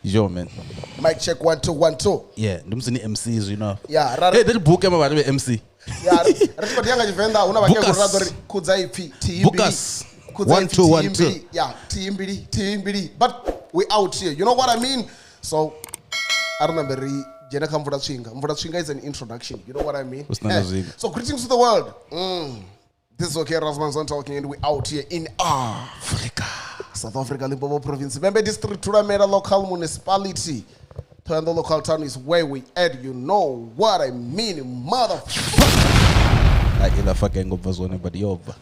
Yo man. Mic check 1 2 1 2. Yeah, ndi musi ni MC zwino. Yeah, ra Hey, ri buke ma vha ri MC. Yeah, ri tshi khou ḓi ya nga Tshivenḓa hu na vhakegulu ra ḓo ri khudza ipfi thihi mbili. Bookers. Khudza One, ipfi two, thihi one, two. mbili. Yeah, thihi mbili, thihi mbili. But we out here. You know what I mean? So I remember ri dzhena kha Mvula Tswinga. Mvula Tswinga is an introduction. You know what I mean? Hu sina na zwiṅwe. So greetings to the world. This is okay, Rasmanson talking, and we out here in Africa. South Africa, Limpopo Province, Vhembe District, Thulamela Local Municipality. Thohoyandou Local Town is where we at. You know what I mean, motherfucker. Ai ila fuck ngo bva zwone but yo bva.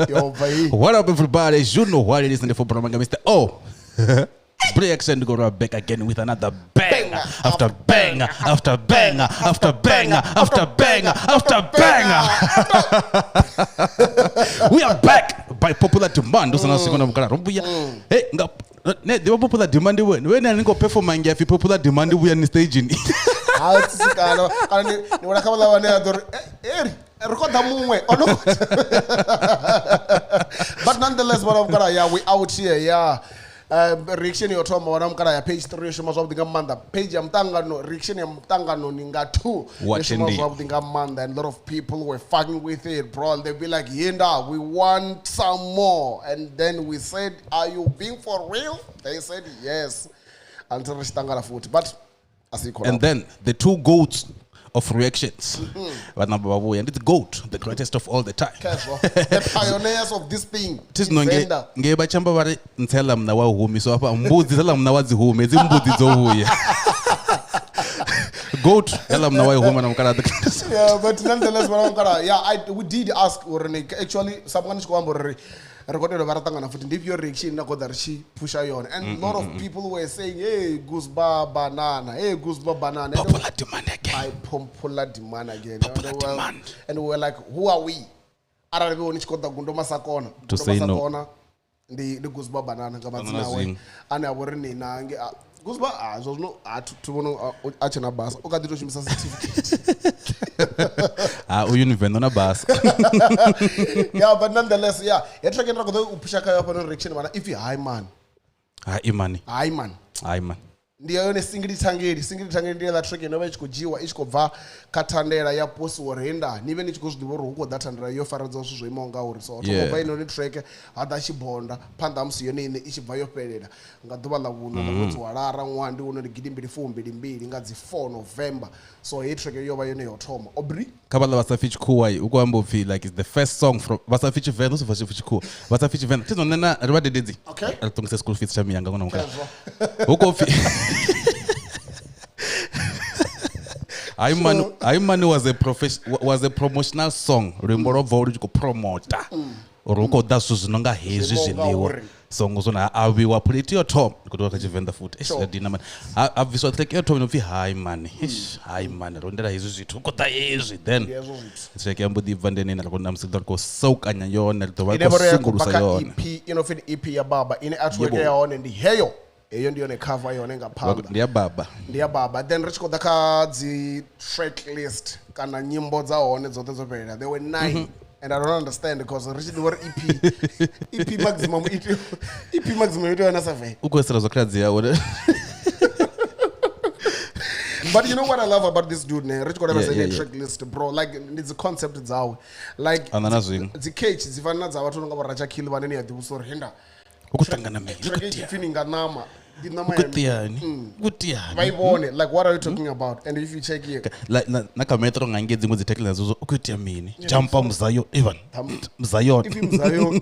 Yo, bhai. What up everybody? You know what it is and for Mr. O. Reaction go back again with another banger after banger after banger after banger after banger after banger. We are back by popular demand. Usana sikona mukala rombuya. Hey, nga ne the popular demand we we na ningo perform ngia fi popular demand vhuya ni stage ni. Ha tsisikana kana ni ni vhona kha vhaḽa vhane a ḓo ri eri ri khou ḓa muṅwe ono. But nonetheless vhana mukala, yeah, we out here, yeah. Reaction yo thoma wana mukala ya page 3 yo shuma zwavhuḓi nga maanḓa. Page ya muṱangano, reaction ya muṱangano ni nga 2 yo shuma Wathendi. zwavhuḓi nga maanḓa, and a lot of people were fucking with it, bro, and they be like, Yinda, we want some more. And then we said, are you being for real? They said yes. Until ri tshi ṱangana futhi, but asikho. And then the two goats of reactions. Vhana vha vhuya ndi the goat, the greatest of all the time. Khezwo, the pioneers of this thing. Thi zwino nge Venda. nge vha tshamba vha ri ntsela mna wa humi, so afha mbudzi dza ḽa mna wa dzi humi, hedzi mbudzi dzo vhuya. Goat ya ḽa mna wa i huma na mukala. Yeah, but nonetheless, vhana mukala, yeah, we did ask uri ni actually someone tshi khou amba uri ri khou tea u dovha ra ṱangana futhi, ndi ifhio reaction ine khou ḓa ri tshi phusha yone, and a lot of people were saying, hey, Guzba banana, hey, Guzba banana. And Popular demand again. I popular demand again. Popular And demand. And we were like, who are we? Arali vho ni tshi khou ḓa gundo masakona. To Gundo say no. Masakona ndi Guzba banana nga madzina Anona awe. zwinwe. Ane a vho ri ni nange Guzba zwo zwino a thi vhona a tshe na basa, o kha ḓi to shumisa certificate. Ha uyu ni Venḓa na basa. Yeah, but nonetheless, yeah. He track ine ra khou ḓo u phusha khayo hafha no reaction vhana ipfi hi man. Ha imani. Hi man. Hi man. Ndi yone singili thangeli, singili thangeli ndi ḽa track ine vha i tshi khou dzhiwa i tshi khou bva kha thandela ya posiwa uri henda ni vhe ni tshi khou zwi ḓivha uri hu khou ḓa thandela yo faredza zwithu zwo imaho nga uri. So thoma bva inoni track ha ḓa tshibonda phanḓa ha musi yone ine i tshi bva yo fhelela nga ḓuvha ḽa vhuṋa ḽa ṅwedzi wa lara ṅwaha ndi uno ndi gidi mbili fumbili mbili nga dzi 4 November. So heyi track yo vha yone yo thoma. Aubrey Kha vhaḽa vha sa pfi tshikhuwa u khou amba upfi like it's the first song from vha sa pfi Tshivenḓa, u sa pfi tshikhuwa, vha sa pfi Tshivenḓa. Thi zwino nṋe na ri vhadededzi. Okay. Ri ṱongise school fees tsha miyanga ngona mukala. Khezwo. Hu khou pfi Hi man, Hi man was a was a promotional song. Luimbo lwo bvaho lu tshi khou promota uri hu khou ḓa zwithu zwi no nga hezwi Zwi no nga zwiḽiwa. uri. Songo zwone ha avhiwa phulethi yo thoma. Ndi khou tovha kha Tshivenḓa futhi. Eish, Sure. zwa dina man. Ha bviswa track yo thoma ino pfi Hi man. Eish, Hi man, ro ndela hezwi zwithu hu khou ḓa hezwi then. Ndi hezwo zwithu. Track ya mbo ḓi bva ndene ri khou na musi ri khou saukanya yone, ri ḓo vha ri Ine khou vha ri ya khou bva sungulusa kha yone. EP ino pfi ndi EP ya baba ine artwork Yebo. ya hone ndi heyo. Heyo ndi yone cover yone nga phanḓa. Ndi ya baba. Ndi ya baba. Then ri tshi khou ḓa kha dzi track list kana nyimbo dza hone dzoṱhe dzo fhelela. There were 9. And I don't understand because ri tshi ḓivha uri EP maximum EP maximum i tea u vha na 7. U khou sela zwa khaladzi yawe. But you know what I love about this dude, ne? Ri tshi khou lavhelesa Yeah, yeah, ine yeah. track list, bro. Like ndi dzi concept dzawe. Like Ana na zwiṅwe. dzi cage dzi fana na dza vhathu no nga vho Raja Kill vhane ni a ḓivhusa uri henda. Hu khou ṱangana mini? Hu Track khou i tshi tea. pfi ni nga ṋama. Ndi ṋama Hu ya khou mini? teani? Hu khou teani? Vha i vhone, like what are you talking about? And if you check here, La na kha metro nga ngei dziṅwe dzi tackle nadzo u khou itea mini? Jumpa muzayo Ivan. Muzayo. If muzayo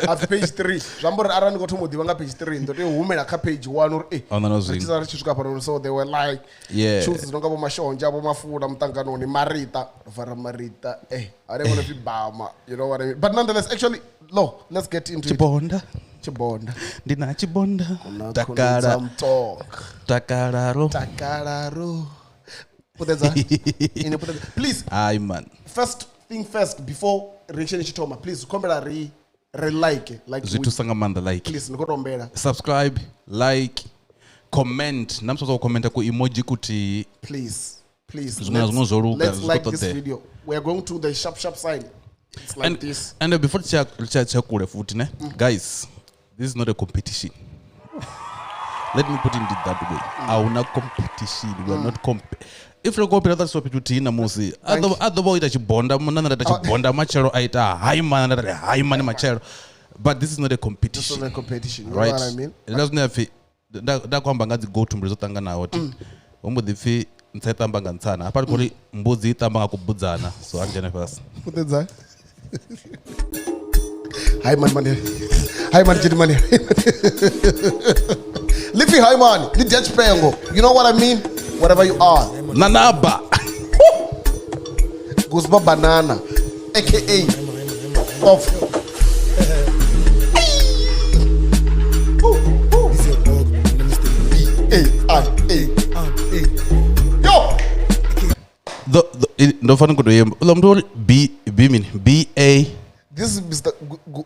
at page 3 zwi amba uri arali ndi khou thoma u ḓivha nga page 3 ndo tea u humela kha page 1 uri Ahuna na ri zwiṅwe. tshi sala ri tshi swika fhano. So they were like Yeah. tunes dzi no nga vho mashonzha, vho mafula muṱanganoni, marita vara marita I don't want to be bama, you know what I mean? But nonetheless, actually no, let's get into it. Tshibonda. Tshibonda. Ndi na tshibonda. Na Takala. khonedza mtonga. Takalaro. Takalaro. Puṱedza. Ine puṱedza. Please, Hayi man. first thing first, before reaction i tshi thoma, please khombela ri like like Zwi thusa nga maanḓa like. please ndi khou to humbela. Subscribe, like, comment. Na musi u commenta ku emoji kuti Please, please. Zwiṅwe na zwiṅwe zwo luga, Let's zwi khou like this ṱoḓea. video. We are going to the sharp sharp sign. It's like and, this. And before ri tshi ya kule futhi ne, guys, this is not a competition. Let me put it that way. A hu na competition. We are not comp if ri khou phela ṱa fhethu thihi ṋamusi a ḓo vha o ita tshibonda na nṋe nda ita tshibonda matshelo a ita hai mani nda ri hai mani matshelo. But this is not a competition. This is not a competition. You right? know what I mean? Nda zwine pfi nda khou amba nga dzi go thumbuli dzo ṱanganaho ti. Ho mbo ḓi pfi ntsa i tamba nga ntsana. Hafha ri khou ri mbudzi i tamba nga kubudzana. So a dzhene fhasi. Puṱedza. Hi man man. Hi man gentlemen. Liffy hi man. Ndi Dutch Pengo. You know what I mean? Whatever you are. Nanaba. Guzba Banana, aka of B A I A. Yo. The ndo fanela ku to yimba. Uḽa muthu uri B B mini? B A. This is Mr.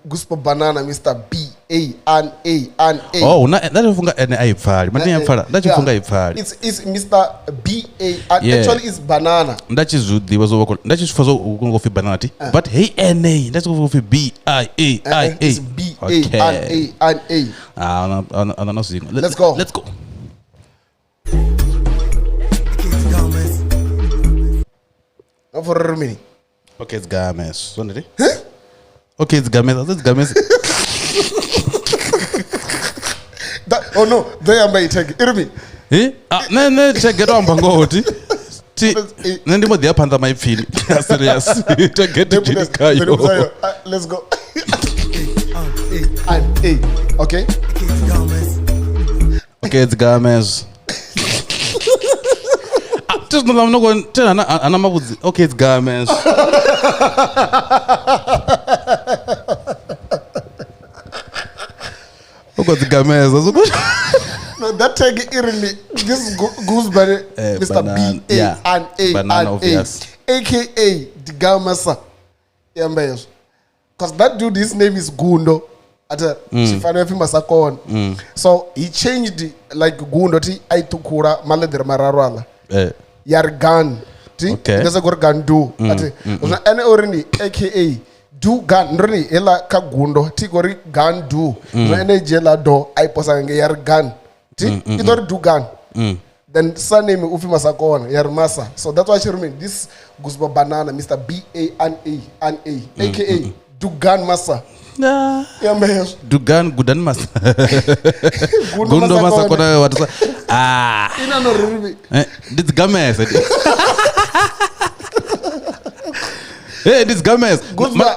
Guspa Banana, Mr. B A N A N A. Oh, na nda tshi funga ene a i pfali. Mani ya pfala. Nda tshi funga i pfali. It's Mr. B A N. Yeah. Actually, it's banana. Nda tshi zwi ḓivha zwo vha nda tshi pfa zwo ngo pfi banana ti. But hey N A nda tshi khou pfi B I A I A. It's B A N A N A. Ah, na na zwiṅwe. Let's go. Let's go. For a minute. Okay, it's Games. So ndiri? Okay, it's Games. It's Games. That, oh no, they are my tag. Irmi. Eh? Ah, ne ne tag to amba ngoti. Ti ne ndi mbo ḓi ya phanḓa maipfini. Serious. Tag to dzheni khayo. Let's go. And A. Okay. Okay, it's Games. Just no I'm not going to ana mavhudzi. Okay, it's Games. Uko dzigameza. No, that tag irony. This goes by Mr. Banana, B A yeah. N A Banana N A, obvious. aka Digamasa. Because that dude, his name is Gundo. Ata Shifano pfi Masakona. So he changed like Gundo ti I tukura maledere mararu ala. Yar gun. Ti ndese gore gun do. Ati ene orini aka do gun ndoni ela ka Gundo ti gore gun do. Ene jela do I posa nge yar gun. Ti idori do gun. Then surname ufi Masakona yar masa. So that's why she remain this Guzba Banana Mr. B A N A N A aka Dugan Masa. Nah. Yeah, man. Dugan Gudan Masa. Gundo Masakona what ah. Ina no ribi. This Games. Hey, this Games.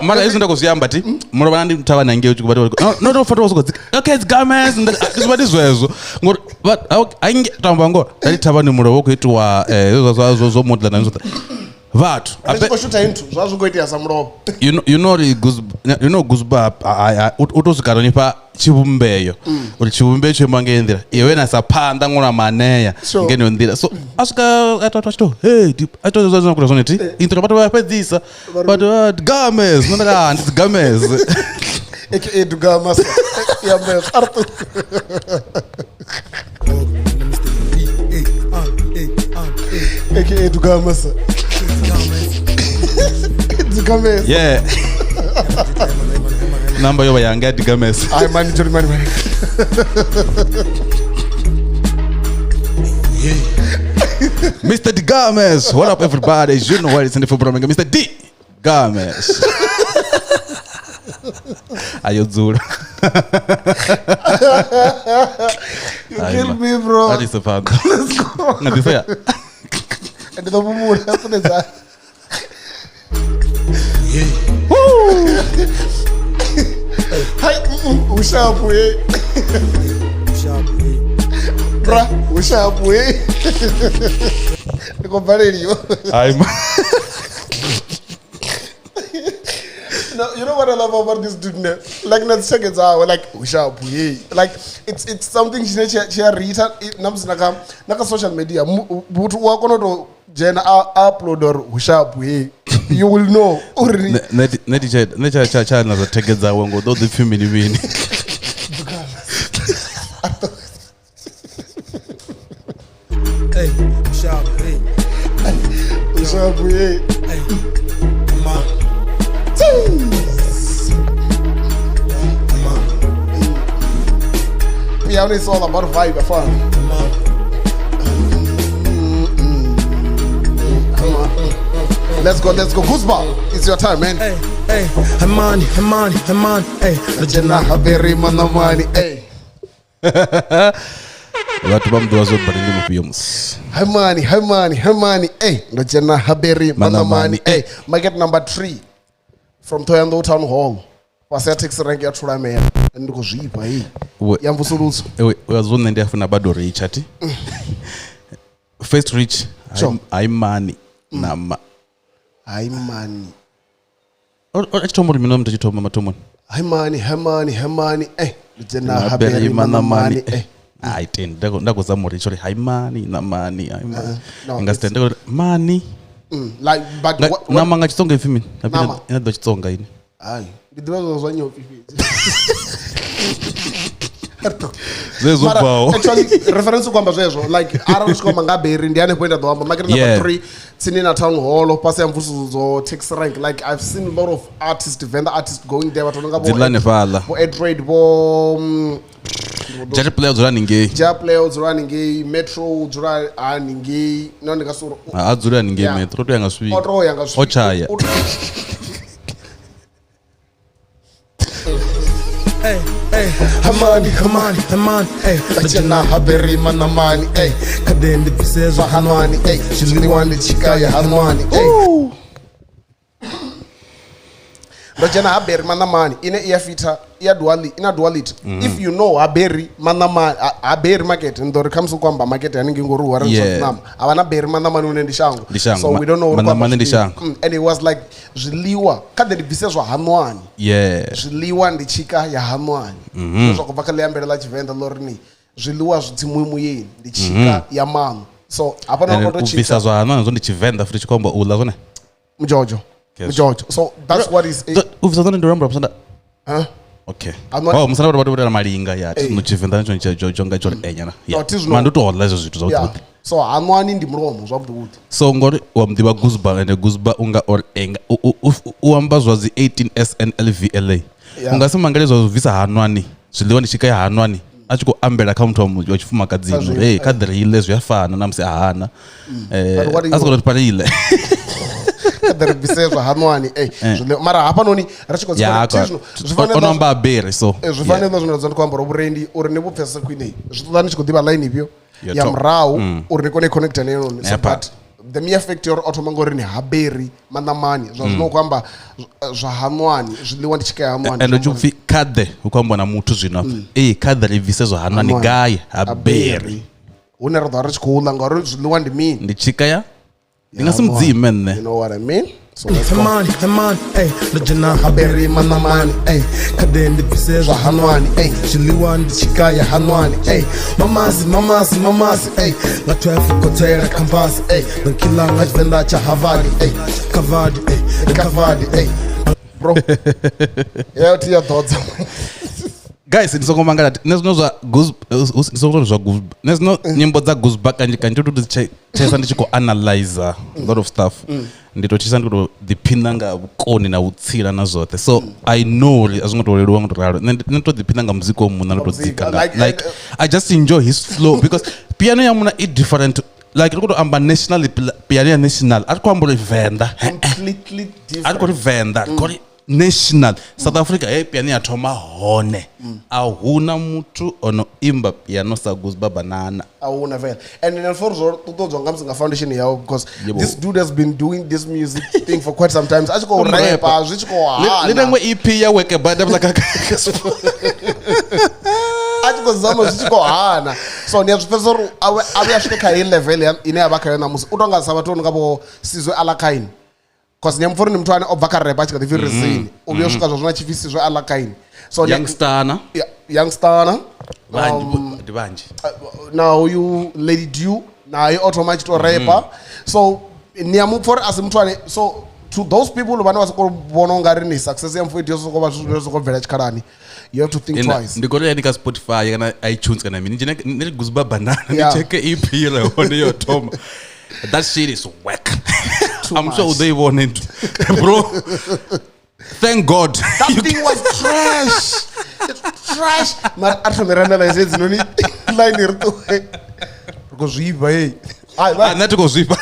Mara izvo ndakuzviyamba ti munovana ndi mutavana nge uchikubata. No no foto wasiko. Okay, it's Games. This what is zwezo. Ngori ainge tamba ngo dali thavani mulovo kuitwa zwo zwo modela na zwo. Vathu ape into zwa zwi goitea sa mulomo. You know you know Guzba utosvika nipa chivumbeyo uri chivumbeyo chema ngendira iwe na sapanda ngona maneya ngeno ndira so asvika atatu hey atatu kuti zoneti intro bato vapedzisa but Games no na ndi Games aka Dugamas ya me artu aka Dugamas. Dugames. Yeah. Number yoba yanga Dugames. I man man. Mr. Dugames. What up everybody? You know what it's in the football. Mr. D Games. Ayodzula. You killed me, bro. That is a fun. Let's go. Ngandifaya. And the mumula Hi, ushapu eh. Bra, ushapu eh. Ndikobaleliyo. I'm No, you know what I love about this dude ne? Like na seconds hour like ushapu eh. Like it's something she written namusi naka social media muthu wa kona to dzhena a upload or ushapu eh. You will know. Ne cha cha na zwa wengo do ḓi pfi mini mini. Hey, sharp, hey. Sharp, hey. Hey. Ma. P Piano is all about vibe, afana. Let's go, let's go. Guzba, it's your time, man. Hey, hey, Hamani, Hamani, Hamani, hey. Jena haberi manamani, hey. Vhathu vha muḓivha zwo bari ndi mufhio musi. Hamani, Hamani, Hamani, hey. Ndo dzhena haberi manamani, hey. Market number 3 from Thohoyandou Town Hall. Fhasi ya taxi rank ya Thulamela. Ndi khou zwifha hei. Ya mvusuludzo. Ewe, uya zwo nṋe ndi a funa bado rich ati. First rich, Sure. haimani na ma. Haimani. O a tshi thoma uri mina muthu a tshi thoma mathomoni. Haimani, Hamani, Hamani, eh. Ndo dzhena Haberi haberi manamani, manamani, eh. Ai ten, ndako zama uri chori haimani na mani, haimani. No, Nga sitende uri mani. Like, but what, Nama nga Xitsonga ipfi mini? Nama. Ina ḓo Xitsonga ini. Hai, ndi ḓivha zwa zwa nyofhi fhedzi. Zwezwo Mara, bvaho. actually reference u amba zwezwo like arali u tshi khou amba nga beri ndi hanefho ine nda ḓo amba market number Yeah. 3 tsini na town hall fhasi ya mvusuludzo taxi rank. Like I've seen a lot of artists, vendor artists going there, vhathu vha no nga vho Dzi ḽa hanefhaḽa. vho Adrade, vho Jari player dzula haningei. Ja player u dzula haningei, Metro u dzula haningei. No, ndi nga si uri A dzula haningei Yeah. Metro, o to ya nga swika. O to ya nga swika. O tshaya. Hey, hey, Hamani, Hamani, Hamani, hey. Ndo dzhena haberi manamani, hey. Kha ndi bvise zwa Hanwani, hey. Zwiḽiwa ndi tshika ya hanwani, hey. Ndo dzhena haberi manamani ine i ya fitha i ya duality, ina duality. If you know haberi manamani, haberi market, ndi uri khamusi u khou amba market haningei ngori hu rengiswa Yeah. dzinama. A vha na beri manamani une ndi shango. Ndi shango. So we don't know uri khou amba Manamani ndi zwifhio. shango. And it was like zwiḽiwa kha ḓe ndi bvise zwa hanwani. Yeah. Zwiḽiwa ndi tshika ya hanwani. Zwine zwa khou bva kha ḽiambele ḽa Tshivenḓa ḽo ri ni zwiḽiwa zwi dzimuwi muyeni ndi tshika ya maṋo. So hafha And no to u bvisa tshika zwa hanwani zwo ndi Tshivenḓa futhi tshi khou amba u ḽa zwone. Mjojo. Yes. Mjojo. So that's what is U bvisa zwone ndi luambo lwa musanda. Huh? Okay. I'm not- Oh, musanda vhathu vha malinga ya. Hey. No Tshivenḓa tsho tsho tsho nga tsho ri enyana. No, thi zwino- Ma ndi to ḽa hezwo zwithu zwavhuḓi. Yeah. So hanwani ndi mulomo zwavhuḓi vhuḓi. So ngori wa muḓivha Guzba ende Guzba unga or enga u amba zwa dzi 18 SNLVLA. Yeah. Unga si mangale zwa u bvisa hanwani, zwiḽiwa ndi tshika ya hanwani a tshi khou ambela kha muthu wa tshifumakadzini Kha zwi- uri, hey, kha ḓi ri iḽe zwi a fana na musi a hana. But what do you A si khou tou pari iḽe. Kha ḓi ri bvise zwa hanwani, eh, zwiḽiwa. Mara hafhanoni ri tshi khou dzi Ya, connect- kwa- zwino, zwi fanela o no amba a beri so. Zwi fanela na zwine ndi khou amba uri vhurendi uri ni vhu pfesese khwine zwi ṱoḓa ni tshi khou ḓivha line ifhio Ya ya top. murahu uri ni kone u connecta na yone. So Ya but the mere fact ya uri o thoma ngori ni haberi manamani zwa zwino u khou amba zwa hanwani zwiḽiwa ndi tshika ya hanwani. Ende tshi pfi kha ḓe hu khou ambiwa na muthu zwino afha. Ee, kha ḓe ri bvise zwa hanwani Hanwani. gai ha beri. Hune ra ḓo vha ri tshi khou ḽa ngauri zwiḽiwa ndi mini. Ndi tshika ya ndi nga si mudzime nṋe. You know what I mean? So let's go. Hamani, Hamani, hey. Ndo dzhena Haberi manamani, hey. Kha ndi bvise zwa zwa hanwani, hey. zwiḽiwa ndi Tshika ya hanwani, hey. Mamasi, mamasi, mamasi, hey. Nga 12 khotsela campus, Hey. Ndo nkila nga Tshivenḓa tsha Harvard, Hey. Kavadi, hey. Kavadi, hey. Bro. Ya thi ya ḓodza. Guys, ndi songo mangala nṋe zwino zwa Goose ndi songo tou zwa Goose nṋe zwino nyimbo dza Guzba kanzhi kanzhi ndo tou dzi tshesa ndi tshi khou analyzer a lot of stuff. Ndi tou tshesa ndi khou tou ḓiphina nga vhukoni na vhutsila na zwoṱhe. So I know uri a zwi ngo tou leluwa ngo tou ralo. Nṋe ndi tou ḓiphina nga muzika wa munna ndo tou dzika nga Like, like I just enjoy his flow because piano ya munna i different. Like ri khou tou amba national piano ya national a ri khou amba uri Venḓa. Completely A ri khou different. ri Venḓa, ri khou ri national. South Africa he piano ya thoma hone. A huna muthu ono imba piano sa Guzba Banana. A huna vele. And then for zwo ṱuṱuwedzwa nga musi nga foundation yawe because Yebo. this dude has been doing this music thing for quite some time. A tshi khou rapa, zwi tshi khou Li hana. nengwe EP ya weke bada bla ka. A tshi khou zama zwi tshi khou hana. So ndi a zwi pfesesa uri a vhuye a swike kha heyi level ine ya vha khayo ṋamusi. U tonga sa vhathu vho no nga vho Sizwe Alakaine. Cause ndi a mupfa uri ndi muthu ane o bva kha rap a tshi kha ḓi pfi Rizini. U vhuya u swika zwa zwino a tshi pfi Sizwe Alakaine. So ndi- Youngstana. Yeah, Youngstana. Vhanzhi ndi vhanzhi. Na hoyu Lady Dew naye o thoma a tshi to rapa. So ni a mupfa uri a si muthu ane, so to those people vhane vha soko vhona ungari ni success ya Mfowethu yo soko vha zwithu zwine soko bvela tshikhalani, you have to think twice. Ndi khou ri kha Spotify kana iTunes kana mini dzhena ni ri Guzba Banana ni Yeah. cheke EP re hone yo thoma. That shit is work. Too I'm sure much. u ḓo i vhona bro. Thank God. That thing was trash. It's trash. Mara a thome ra analyze hedzinoni line ri ṱuwe ri khou zwifha hei. Hai, Ah, nṋe thi khou zwifha.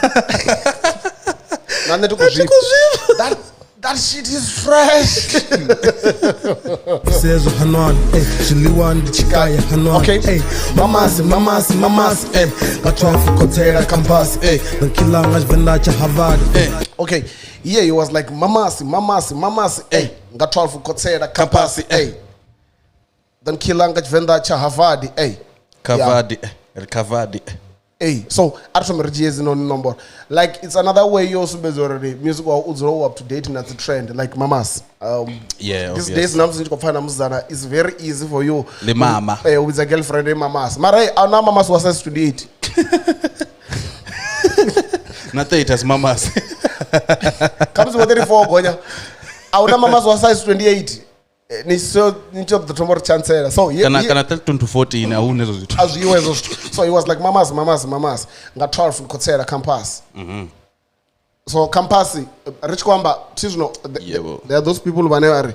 Na nṋe thi khou zwifha. That shit is fresh. Sezwo hanwani, ey, zwiḽiwa ndi tshikaya hanwani. Okay. Ey, mamasi mamasi mamasi, ey, nga 12 khotsela campus, ey, nkhila nga Tshivenḓa tsha Harvard, ey. Okay, yeah, he was like mamasi mamasi mamasi, ey, nga 12 khotsela campus, ey, then killer nga Tshivenḓa tsha Harvard, ey. Covered, recovered. Ey, so a ri thome ri dzhie hedzinoni nomboro. Like it's another way yo sumbedza uri music wau u dzula u up to date na dzi trend, like mamas. Yeah, These obvious. days na musi ni tshi khou pfana na musidzana, it's very easy for you Le mama. U vhidza girlfriend e mamas. Mara hey, a huna mamas wa size 28. Na 30 as mamas. Khamusi wa 34 gonya. A huna mamas wa size 28. Ni so ni tshi ḓo thoma uri chancela. So Kana kana 13 to 14 a hu na hezwo zwithu. A zwiwe hezwo zwithu. So he was like mamas mamas mamas nga 12 khotsela campus. So campus ri tshi khou amba thi zwino Yebo. there are those people vhane vha ri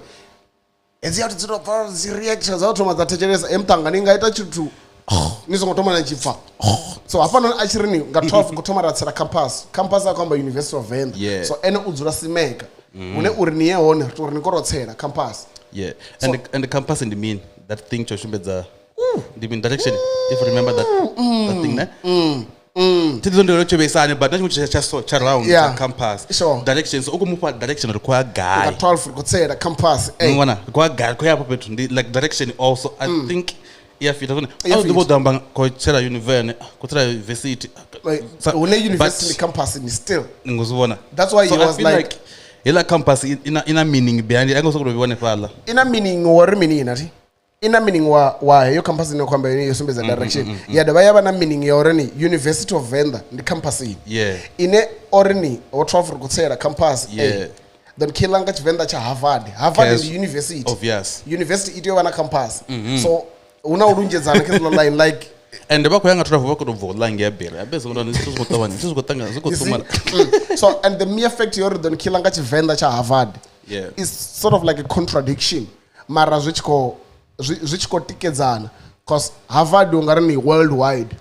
hedzi a dzi to pfa dzi reaction dza u thoma dza thetshelesa e muṱanga ni nga ita tshithu ni songo thoma na tshi pfa. So hafhanoni a tshi ri ni nga 12 khou thoma ra tsela campus. Campus a khou amba University of Venda. Yeah. So ene u dzula Simeka hune uri ni ye hone ri tou ri ni koro tsela campus. Yeah. And the campus ndi mini? That thing tsho sumbedza ndi mini direction, if you remember that thing, ne? Thi ḓo ndo tsho but na tshiṅwe tsha so tsha round Yeah. tsha campus. Sure. Direction, so u khou mufha direction ri khou ya Nga gai. 12 ri khou tsela campus. Ey. Ngwana ri khou ya gai, ri khou ya hafho fhethu ndi like direction also. I think iya fita zwone. Iya A u ḓo fita. ḓo amba khou tsela university, khou tsela university. Like hune university ndi campus ni still. Ni zwi vhona. That's why So he I was feel like heiḽa campus ina meaning behind it. A ngo sokou tou vhona fhaḽa. Ina meaning wa ri mini ina thi? Ina meaning wa heyo campus ine khou amba yone yo sumbedza direction. Ya dovha ya vha na meaning ya uri ni University of Venda ndi campus ini. Yeah. Ine ori ni ho 12 ri khou tsela campus. Yeah. Ey. Then killer nga Tshivenḓa tsha Harvard. Harvard Yes. ndi university. Obvious. University i tea u vha na campus. So hu na u lunzhedzana kha hedziḽa line like And vha khou ya nga 12 vha khou tou bva u ḽa ngei bere. Abe zwo ndo zwi khou ṱavhanya, zwi khou ṱangana, zwi khou You see? ṱumana. So and the mere fact uri then killer nga Tshivenḓa tsha Harvard Yeah. is sort of like a contradiction. Mara zwi tshi khou zwi tshi khou tikedzana cause Harvard u nga ri ni worldwide.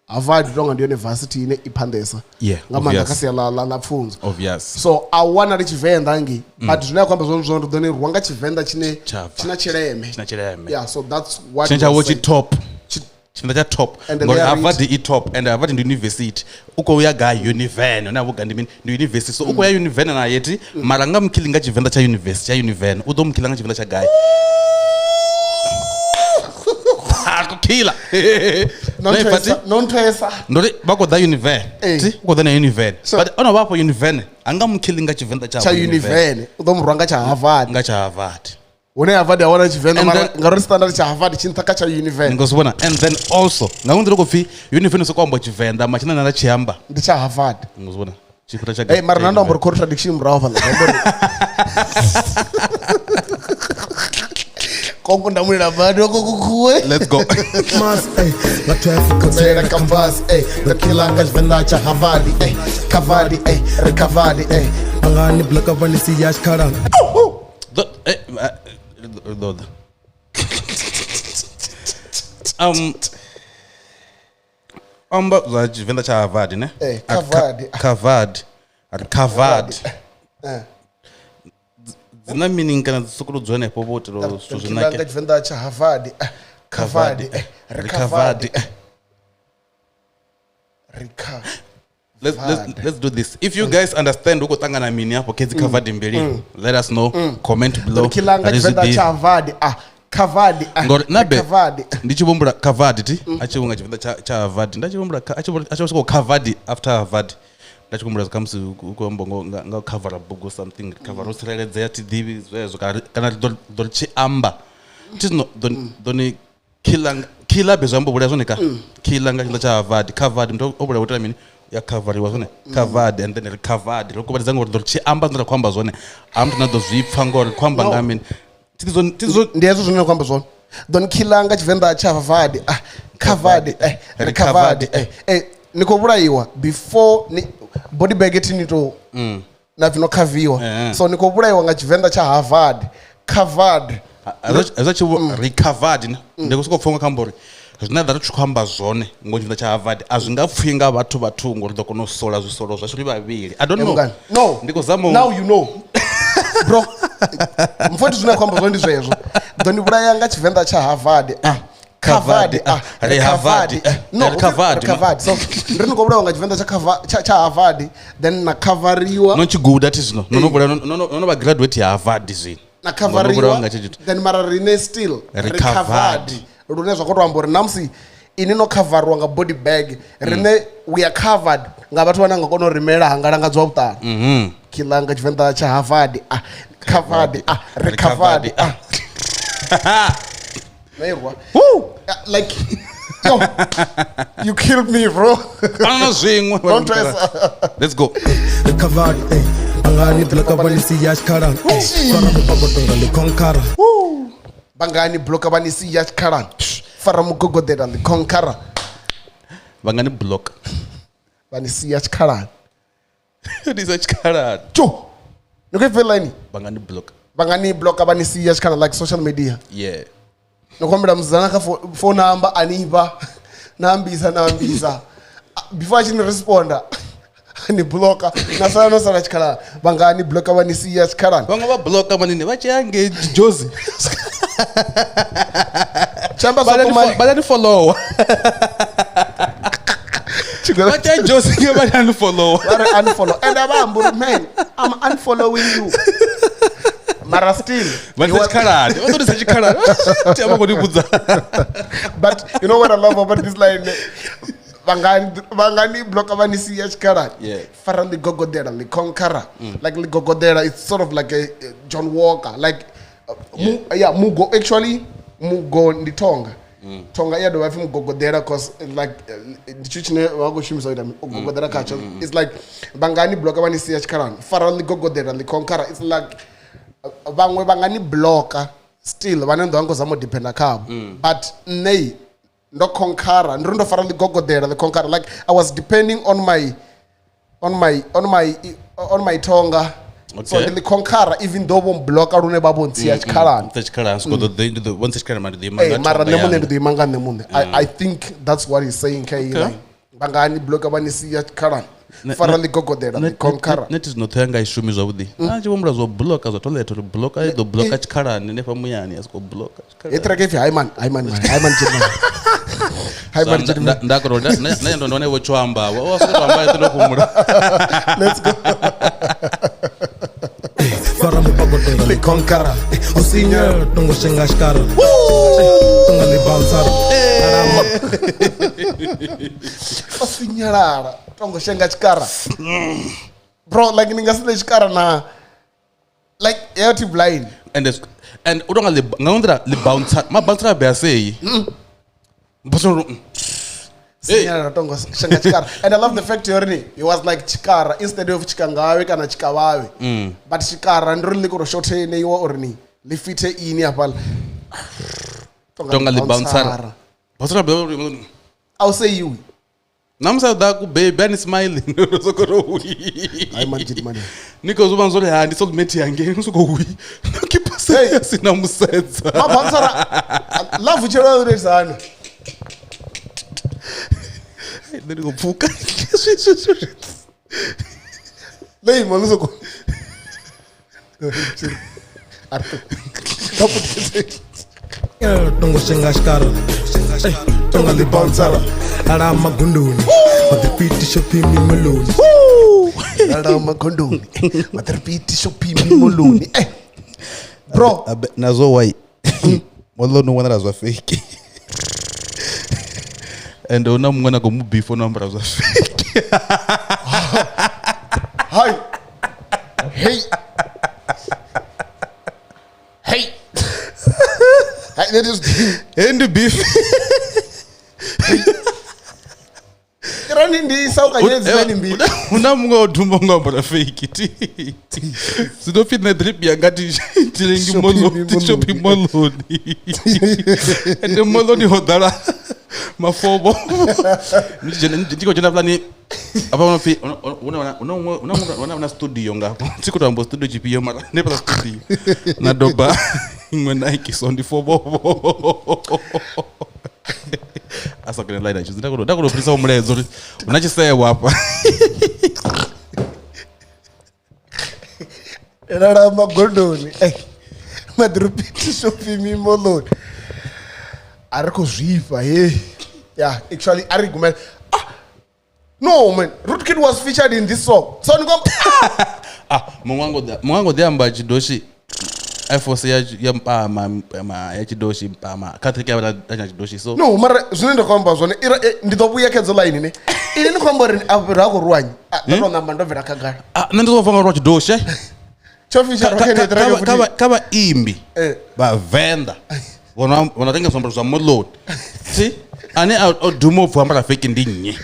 Harvard tonga ndi university ine i phanḓesa Yeah, nga maanḓa obvious. kha sia la pfunzo. Obvious. So a wanali Tshivenḓa ngei, but zwine a khou amba zwone zwone ri ḓo ni rwa nga Tshivenḓa tshine Tsha tshina tshileme. Tshina tshileme. Yeah, so that's what Tshine he tsha was vho tshi saying. top. Tshivenḓa tsha top. And Ngori they are Harvard i top and Harvard ndi university. U khou ya gai Univen, hune ha vho gai ndi mini? Ndi university. So u khou ya Univen na yeti, mara nga mukhili nga Tshivenḓa tsha university tsha Univen, u ḓo mukhila nga Tshivenḓa tsha gai? Ha, ku khila. No nthwesa. Ndo ri vha khou ḓa Univen. Eh. Thi, u khou ḓa na Univen. So- But ono vha afho Univen, a nga mukhili nga Tshivenḓa tsha Tsha Univen u ḓo mu rwa nga tsha Harvard. Nga tsha Harvard. Hune Harvard ya wana Tshivenḓa And mara then- ngauri standard tsha Harvard tshi nṱha kha tsha Univen. Ni ngo zwi vhona. And then also nga hu nḓila khou pfi Univen soko amba Tshivenḓa ma tshine na tshi amba. Ndi tsha Harvard. Ni ngo zwi vhona. Tshifhinga tsha Hey, mara nṋe ndo amba uri contradiction murahu hafhaḽa. Ndo amba uri Kongo ndamulela bado kokukhuwe. Let's go. Mas, ey, nga 12 khotsela Tsela campus, ey, the killer nga Tshivenḓa tsha Harvard, ey, covered, ey, recovered, ey. Anga ni block va ni siya xikhala. Do ḓa. Amba zwa Tshivenḓa tsha Harvard ne? Eh, At covered. Covered. At covered. Eh. Dzina meaning kana dzi sokou dzula henefho vho itela uri zwithu zwi Killer nga nake. Tshivenḓa tsha Harvard, covered, ey, recovered, Recovered. ey. Recovered. Let's do this. If you guys understand u khou ṱangana mini afho kha dzi covered mbili, let us know. Comment below. Killer nga Ri zwi Tshivenḓa ḓivhe. tsha Harvard, ah, covered, ah, Ngori nabe recovered. ndi tshi vhumbula covered ti a tshi vhunga Tshivenḓa tsha Harvard nda tshi vhumbula a tshi vho sokou covered after Harvard nda tshi humbula khamusi u khou amba nga u khavara bugu something khavara u tsireledzea thi ḓivhi zwezwo kana ri ḓo ri tshi amba thi zwino ḓo ni killer killer be zwi amba u vhulaya zwone ka killer nga tshiḽa tsha Harvard covered muthu o vhulaya u itela mini ya khavariwa zwone covered and then recovered ro kuvhatedza ngori ḓo ri tshi amba zwine ra khou amba zwone a muthu na ḓo zwi pfa ngori khou amba nga mini thi zwo Ndi hezwo zwine nda khou amba zwone. Ḓo ni killer nga Tshivenḓa tsha Harvard, ah, covered, eh, recovered, eh, eh, ni khou vhulaiwa before ni body bag thi ni to na bvi no khaviwa. Eh. So ni khou vhulaiwa nga Tshivenḓa tsha Harvard, covered, Hezwa tshi vho recovered ndi khou sokou pfha unga kha amba uri zwine ḓa ri tshi khou amba zwone ngo tshivenḓa tsha Harvard a zwi nga pfhi nga vhathu vha thungo, ri ḓo kona u sola zwisolo zwashu ri vhavhili. I don't know. Mungani. No. Ndi khou zama u- Now you know. Bro. Mfoti zwine khou amba zwone ndi zwezwo. Ḓo ni vhulaya nga Tshivenḓa tsha Harvard. Ah. Covered. Ah, Ri Harvard. Eh, No, Ri covered. Ri covered. So ndi ri ni khou vhulawa nga Tshivenḓa tsha cover tsha Harvard then na coveriwa No tshi guda thi zwino. No no vhulaya no no no vha graduate ya Harvard zwino. na No no vhulawa coveriwa nga tshithu. then mara rine still Ri ri covered lune zwa khou to amba uri namusi ini no coverwa nga body bag rine we are covered nga vhathu vhane nga kona u rimela hangalangadzwa vhuṱala khiḽa nga Tshivenḓa tsha Harvard ah covered ah ri covered ah Nairwa. Like yo you killed me bro. Kana na zwiṅwe. Don't dress. Let's go. Recovered eh angani bloka vha ni siya tshikhalani eh fara mupakotonga ḽi conqueror. Vhangani bloka vha ni siya tshikhalani fara mugogoḓela ḽi conqueror Vha nga ni block. vha ni siya tshikhalani Ndi sa tshikhalani. Tjo. Ni khou ipfa line Vha nga ni block. vha nga ni bloka vha ni siya tshikhala like social media. Yeah. Ni khou humbela musidzana kha phone number a ni fha na ambisa na ambisa before a tshi ni responda ni bloka na sala no sala tshikhalani vha nga ni bloka vha ni siya tshikhalani. Vhaṅwe vha blocka manini vha tshi ya ngei Jozi. Tshamba zwa ṱumani Vha ni follower. Vha tshi ya Jozi nge vha ni follower. vha ri unfollow and a vha amba uri man I'm unfollowing you mara still Vha he ni was- tshikhalani. Vha ḓo ni sa tshikhalani. Thi a vha khou ni vhudza. But you know what I love about this line? Vhangani bloka vha ni siya tshikhalani. Yeah. Fara ḽi gogoḓela ḽi conqueror. Like ḽi gogoḓela it's sort of like a John Walker like yeah mugo actually mugo ndi tonga. Tonga iya dovha pfi mugogoḓela cause like ndi tshithu tshine vha khou shumisa u ita u gogoḓela khatsho. It's like vhangani bloka vha ni siya tshikhalani. Fara ḽi gogoḓela ḽi conqueror. It's like vhaṅwe vha nga ni bloka still vhane ndo vha khou zama u dependa khavho but nṋe ndo conqueror ndi ri ndo fara ḽigogoḓela ḽi conqueror like I was depending on my on my on my on my tonga. So Okay. ndi ḽi conqueror even though vho mbloka lune vha vho ntsia tshikhalani. Ntsa tshikhalani siko ḓo ḓo ḓo vho ntsa tshikhalani mara ndi ḓo ima Ee, nga mara thonga nṋe muṋe yanga. ndi ḓo ima nga nṋe muṋe. I think that's what he's saying kha iyi Okay. line. Vha nga ni bloka vha ni sia tshikhalani. Fara ḽigogoḓela ḽi conqueror. Nṋe thi zwino ṱhoho yanga i shumi zwavhuḓi. A tshi humbula zwo bloka zwa toilet uri bloka i ḓo bloka tshikhalani hanefha muyani ya soko bloka He tshikhalani. track ipfi hi man hi man man hi man gentleman. Hi man gentleman. Nda kona nda ndo ndone vho tsho amba vho soko to amba ndo fhumula. Let's go. Fara mupakotonga ḽi conqueror eh o sinyela tongo shenga xikara tonga ḽi bouncer. O sinyalala tongo shenga tshikara. Bro like ni nga si ḽe tshikara na like ya thi blind. And it's, and u tonga nga nḓila ḽi bouncer ma bouncer a bea sei. Bouncer Hey. Sinyalala tongo shenga tshikara. And I love the fact yori he was like tshikara instead of tshikangawe kana tshikavhawe. But tshikara ndi ri ḽi khou shorteniwa uri ni ḽi fithe ini hafhaḽa. Tonga ḽi bouncer. Bouncer a bea A u seiwi. Na musi a ḓa ku baby ani smile ndo soko ro wi. Hi man gentleman. Ni khou zwi vhona zwori ha ndi soulmate yange ni soko wi. No keep Hey. sina musedza. Ma bouncer la vutshelo uri hani. Nṋe ndi khou pfuka. Ḽo ima ḽi soko. Tongo shenga xikara eh tonga ḽi bouncer ala magondoni maḓipiti shopping moloni. Lala magondoni. Maḓiripiti shopping moloni. Eh. Bro, Nazwo why moḽoni wanala zwa fake. And hu na muṅwe na khou mu beef no ambara zwa fake. hi. Hey. Hey. Hey, that is He ndi beef. Irani ndi saukanyedzi nani mbili. Hu na muṅwe o dumba ngo ambara fake ti. Zwi ḓo pfi nṋe drip yanga ti tilengi Shopping moḽoni, ti shopping moḽoni. Ende moḽoni ho ḓala mafomo. Ndi tshi dzhena ndi tshi khou dzhena hafhaḽani hafha hu no pfi hu na studio nga hafha. Thi khou to amba studio tshifhio mara hanefhaḽa studio na doba. Iṅwe Nike so ndi fobobo. A sa kone line tshi nda kono fhirisa mulaedza uri hu na tshisevho hafha. Lala magondoni. Madrupiti shopping mimoloni. A ri khou zwifha he. Yeah, actually a ri gumela. No man, Rootkid was featured in this song. So niko Muṅwe ḓi amba tshidoshi Air Force ya mpama ya tshidoshi mpama kha track ya vha tshidoshi so no mara zwine nda khou amba zwone ndi ḓo vhuya kha dzo line ne. Ini ni khou amba uri a ra khou ruwanyi. Ndo to namba ndo bvela khagala. Nṋe ndi ḓo bva nga rwa tshidoshi. Tsho feature kha track kha vha imbi vha Venḓa vhona renga zwiambaro zwa Moloni. Si ane a duma u pfha ambara fake ndi nnyi?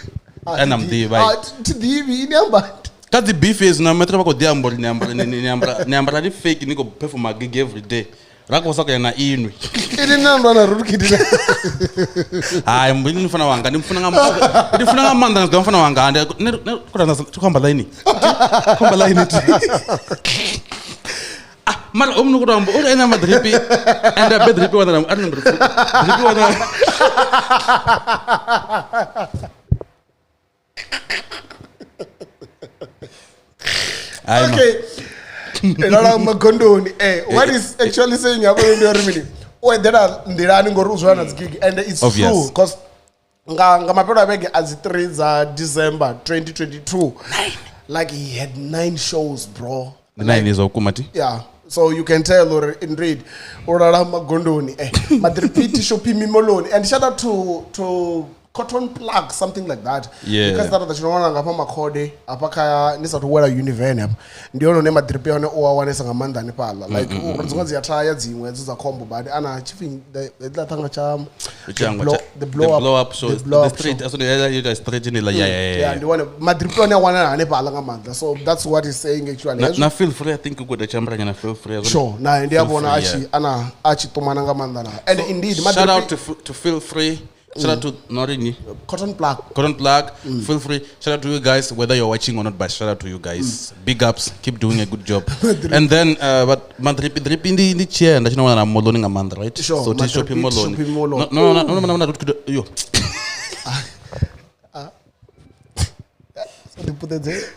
Ana muḓivha. Thi ḓivhi ini amba. Kha dzi beef hezwi na metro vha khou ḓi amba uri ni ambara ni fake ni khou performa gig every day. Ra khou sokou ya na inwi. Ini na ndo na Rootkid. Hai mbini ni mfana wanga ndi mfuna nga ndi funa nga maanḓa nga mfana wanga ndi khou amba line. Khou amba line. Mara o munu khou amba uri ene amba dripi and a be dripi wana a ri dripi wana. Okay. Lala magondoni. What is actually saying hafha ndi uri mini? U eḓela nḓilani ngori u dzula na dzi gig and it's true because nga mafhelo a vhege a dzi 3 dza December 2022 like he had 9 shows bro. 9 is vhukuma ti. Yeah. So you can tell or indeed u lala magondoni. Madripiti shopping mimoloni and shout out to Cotton Plug, something like that. Yeah. Because that the chinowana ngapha makhode apha kha ni sathu wela Univen apha. Ndi yone ne madripi yone o a wanesa nga maanḓa hanefhaḽa. Like uri dziṅwe dzi a thaya dziṅwe dzo dza khombo badi ana tshifhinga the thanga tsha the blow up show the street so the street in la yeah. Ndi one madripi yone a wanala hanefhaḽa nga maanḓa. So that's what he's saying actually. Na feel free I think ku da chambra nyana feel free. Sure. Na ndi a vhona a tshi ana a tshi ṱumana nga maanḓa na. And indeed shout out to feel free. Shout out to Norini. Cotton Plug. Cotton Plug. Feel free. Shout out to you guys, whether you're watching or not, but shout out to you guys. Big ups. Keep doing a good job. And then, but madripi dripi in the chair, and you know what I'm modeling a right? Sure. So shopping moloni. No. Yo.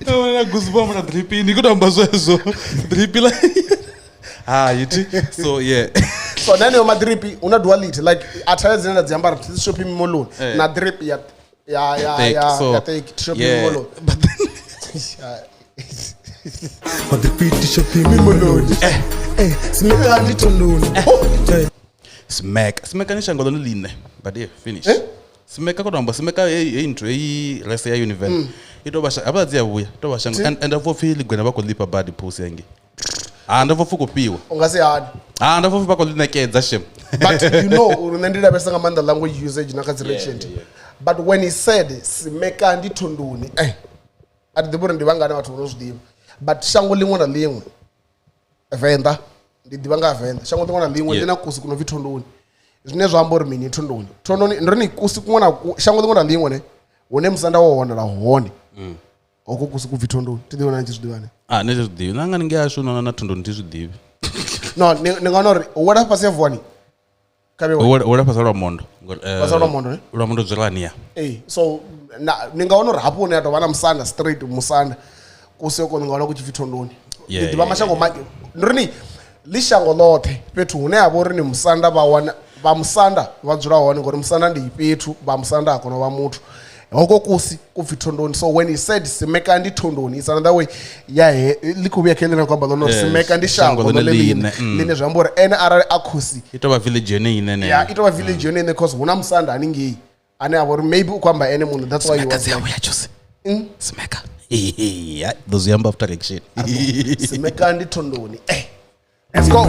No, goosebumps na dripi. Ni kuda mbazo dripi la. Ah, you see? So yeah. So then your madripi una duality like ataya dzine dzi ambara shopping mall na drip ya take shopping mall. But madripiti shopping mall. Smeka ndi tondoni. Smack. Smeka ni shango ḽone ḽine. But yeah, finish. Smeka ko amba smeka e intro e rest ya Univen. Ito ba aba dzi ya vhuya. To ba shango and afo pfi ligwena vha khou lipa badi pussy yangi. And for Fukupiwa. And for Fukupiwa, shame. But you know, the language usage in. But when he said, Simeka ndi tondoni, at the Burundi Vangana to Rose, but Shango Limona Ling Venda, the Divanga Venda, Shango Limona Lina Kusukunovi Tondoni. Zwine zwa amba uri mini Tondoni. Tondoni, ndoni kusukuona Shango Limona Limone, one msanda wa wana la hone. Oko kusuku vitondoni. Tidiwana nchizdiwane. Ah, nechizdiwi. Nanga ninge ashu na tondoni tizdiwi. No, ninga wala pasi vuani. Kabe wala pasi Lwamondo. Pasi Lwamondo ne? Lwamondo Dzulania. So na ninga ono rapo ne atovana msanda straight musanda. Kuseko ninga ono kuchivitondoni. Yeah. Ndiba mashango maki. Ndrini lishango lothe fhethu hune ha vha uri ni musanda vha wana vha musanda vha dzula hone ngori musanda ndi fhethu vha musanda akona vha muthu. Hoko kusi kupfi Tondoni. So when he said Simeka ndi Tondoni, it's another way. Yeah, likubia kele na kwamba lono Simeka ndi shango ḽone ḽine. Ḽine zwi amba uri ene arali a khosi i tovha village yone ine ne. Yeah, i tovha village yone ine cause huna musanda haningei ane a vha uri maybe u khou amba ene muṋe. That's why he was like Simeka. Yeah, those yamba after action. Simeka ndi Tondoni. Let's go.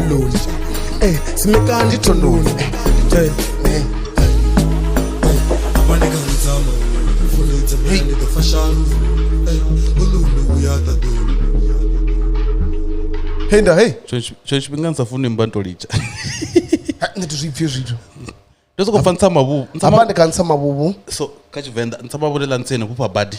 Simeka ndi Tondoni. Hey, nda, hey. Church binganza funi mbanto licha. Nti zwipfi zwithu. Ndo soko pfa ntsama vuvu. Ntsama ndi ka ntsama vuvu. So ka Tshivenda ntsama vuvu lela ntseni phupha badi.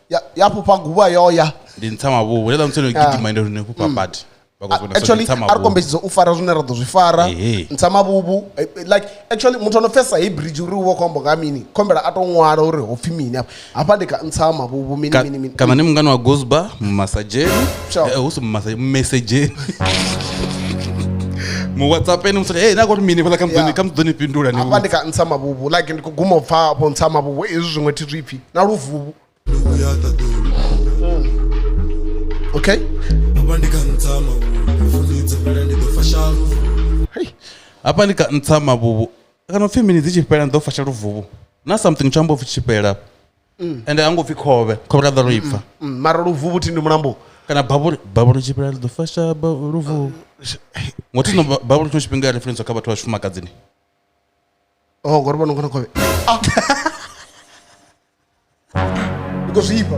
Ya ya phupha guvha yo ya. Ndi ntsama vuvu lela ntseni gidima ndo ne phupha badi. Vha khou zwi vhona. So Actually, ndi a ri Ntsa Mavhuvhu. kombetshedza u fara zwine ra ḓo zwi fara. Ehe. Ntsa Mavhuvhu, like actually muthu ano pfesa hei bridge uri u vha khou amba nga mini, khombela a to ṅwala uri ho pfhi mini afha. Hafha ndi kha Ntsa Mavhuvhu mini mini mini. Kana ni mungani wa Gosba mumasajeni. Sure. Hu si mumesejeni. Mu WhatsAppeni musali, hey, na khou ri mini fhaḽa kha muḓo Yeah. kha muḓo ni fhindula ni Hafha ndi kha Ntsa Mavhuvhu, like ndi khou guma u pfha afho Ntsa Mavhuvhu, hezwi zwiṅwe thi zwi pfhi na Luvuvhu. Vhuya ṱaḓulu. Okay? Hafha ndi kha Ntsa Mavhuvhu, fundi dzi fhela ndi ḓo fasha Luvuvhu. Hey. Hafha ndi kha Ntsa Mavhuvhu. Kana upfhi mini dzi tshi fhela ndi ḓo fasha Luvuvhu. Na something tsho amba upfhi tshi fhela. Ende a ngo pfhi khovhe, khovhe ra ḓo ro i pfa. Mara Luvuvhu thi ndi mulambo. Kana babuli, babuli tshi fhela ri ḓo fasha Luvuvhu. Ngo thi no babuli tshiṅwe tshifhinga ya reference kha vhathu vha tshifumakadzini. Oh, ngori vhona ngona khovhe. Ah. Ndi khou zwifha.